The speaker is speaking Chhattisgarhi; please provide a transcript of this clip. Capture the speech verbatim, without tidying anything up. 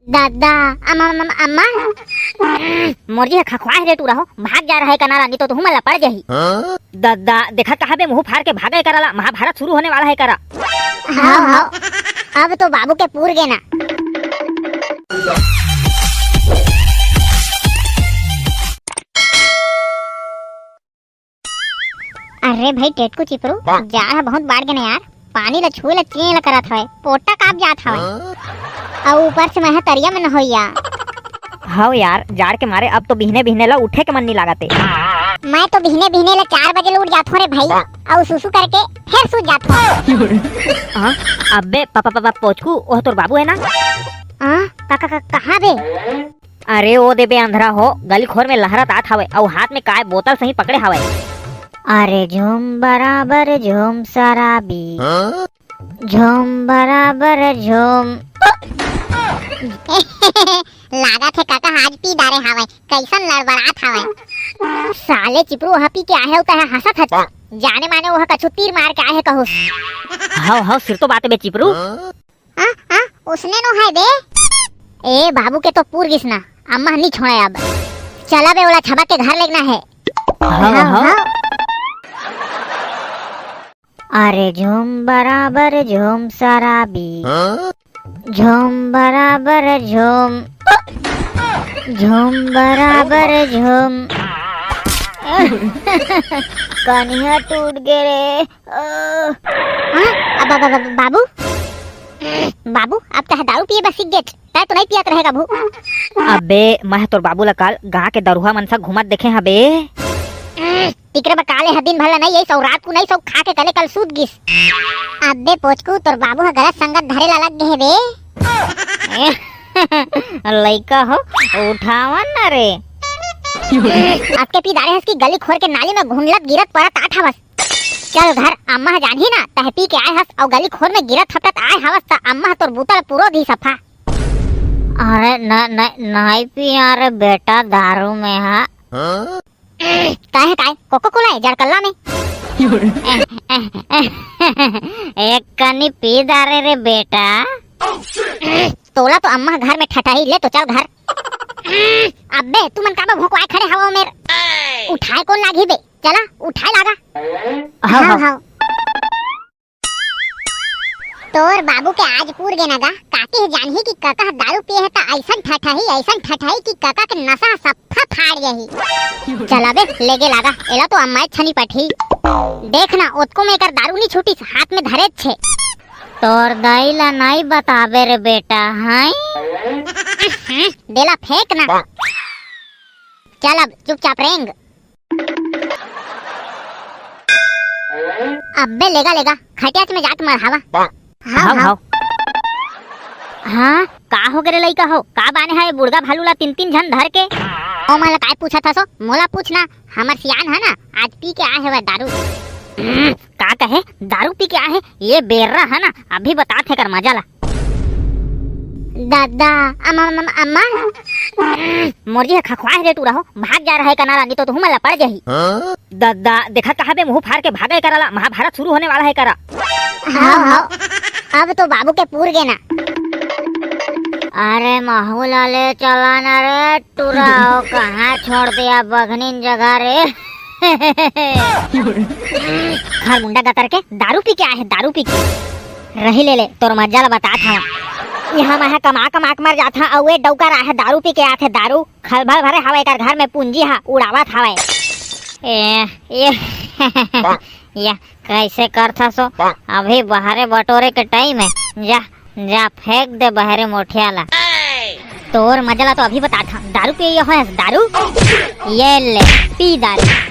ददा, अम, अम, अम, अम्मा। मोर जी ह खखवाए रे टूरा हो, भाग जा रहा है कनारा, नहीं तो तुहू मन ला पड़ जाही। हाँ? ददा, देखत कहा बे, मुंह फाड़ के भागे करा ला, महाभारत शुरू होने वाला है करा। हाँ, हाँ। अब तो बाबू के पूर गे ना। अरे भाई टेटकू चिपरू, जाड़ ह बहुत बाढ़ गे ना यार, पानी ला छुए ला चें ला करत हवय, पोटा काप जात हवय। अउ ऊपर से मैं ह तरिया में नहोइया। हव यार, जाड़ के मारे अब तो बिहने बिहने ला उठे के मन नी लागत ए। मैं तो बिहने बिहने ला चार बजे ले उठ जात हों रे भाई, अउ सुसु करके फेर सूत जात हों। हाँ, अबे पापा पापा पोचकू, ओह तोर बाबू है ना? हाँ, का, का, का, कहाँ बे? अरे ओ देबे अंधरा हो, गली खोर में लहरत आत हवय, अउ हाथ में काय बोतल सही पकड़े हवय। अरे झूम बराबर झूम शराबी, हाँ? झूम बराबर झूम। लागत हे काका आज पी डारे हवय, कैसन लड़बड़ात हवय। साले चिपरू ह पी के आहे, उता ह हंसत हत। जाने माने ओह कछु तीर मार के आहे कहूस। हव हव, सिर तो बात बे चिपरू। आ, आ, उसने नो है बे। ए बाबू के तो पूर गिस ना, अम्मा नी छोड़े अब। चला बे, ओला छबा के घर लेगना है। हव, हव। अरे झूम बराबर झूम शराबी। हाँ? झूम बराबर झूम। झूम बराबर झूम। कनिहा टूट गे रे। अ। हाँ? अब, अब, अब, बाबू? बाबू, अब तह दारू पिए बस सीख गेच। तै तो नहीं पियत रहेगा भू। अबे, मैं तोर बाबू ला काल गां के दरुहा मन सा घूमत देखे हबे। तिकरे बा काले ह दिन भर ला नहीं आई सौ, रात को नहीं सौ, खा के कले कल सूत गिस। अबे पोचकू, तोर बाबू ह गलत संगत धरे ला लग गे हे बे। लइका हो, उठावन ना रे। अतके पी डारे हस कि गली खोर के नाली में घुंडलत गिरत पड़त आत हवस। चल घर, अम्मा ह जानही ना, तह पी के आए हस अउ गली खोर में गिरत हपटत आए हवस त अम्मा ह तोर बूता ल पुरो दी सफा। अरे न, न, नहीं पिया रे बेटा दारू में हा। हाँ? काय है काय? कोको कोला है जड़कल्ला में? एक कनी पी डारे रे बेटा। तोला तो अम्मा घर में ठठाही, ले तो चल घर। अबे तुमन काबर भोंकवाए खड़े हवा मेर? उठाए कोन लागही बे? चला उठाए लागा। हाँ, हाँ, हाँ। हाँ। तोर बाबू के आज पूर गे ना गा, काकी ह जानही कि कका ह दारू पिए हे त अइसन ठठही, अइसन ठठही कि कका के नसा ह सफ्फा फाड़ जाही। चल अबे, लेगे लागा, एला तो अम्माए छनी पटही। देख ना, ओतको में एकर दारू नी छूटिस, हाथ में धरे छे। तोर दाई ला नाई बताबे रे बेटा, हैं? देला फेंक ना। चल अब चुपचाप रेंग। अब्बे लेगा, लेगा, खटियाच में जात मढ़ावा। हाव, हाव, हाव। हाव। हाँ, का हो गे रे लइका हो? का बाने हा ये बुड़गा भालू ला तीन तीन झन धर के? ओ मन ला काय पूछत हसो? मोला पूछ ना, हमर सियान हा ना, आज पी के आए हवय दारू। का कहे? दारू पी के आए हे? ये बेर्रा हा ना, अभी बतात हे कर मजा ला। दादा, अम, अम, अम, अम्मा। मोर जी ह खखवाए हे रे टूरा हो, भाग जा रहा है कनारा, नहीं तो तुहू मन ला पड़ जाही। हाँ? दादा, देखत कहा बे मुंह फाड़ के भागे करा ला, महाभारत शुरू होने वाला है करा। हाव, हाव। अब तो बाबू के पूर गे ना। अरे महू ला ले चला ना रे टूरा हो, कहाँ छोड़ दिया बघनिन जगह रे। खर मुंडा गतर के, दारू पी के आए हे, दारू पी के। रही ले ले, तोर मजा ला बतात हवा। यहाँ मैं कमा कमा के मर जात हा, अउ ए डौकर आहे दारू पी के आथे, दारू। खलभल भरे हवय एकर घर में, पूंजी हा उड़ावत हवय। ए, ए, ये कैसे करथस ओ? अभी बाहरे बटोरे के टाइम है, जा, जा फेंक दे बाहरे मोठिया ला। तोर मजा ला तो अभी बतात हा, दारू पिए होयस, दारू? ये ले, पी दारू।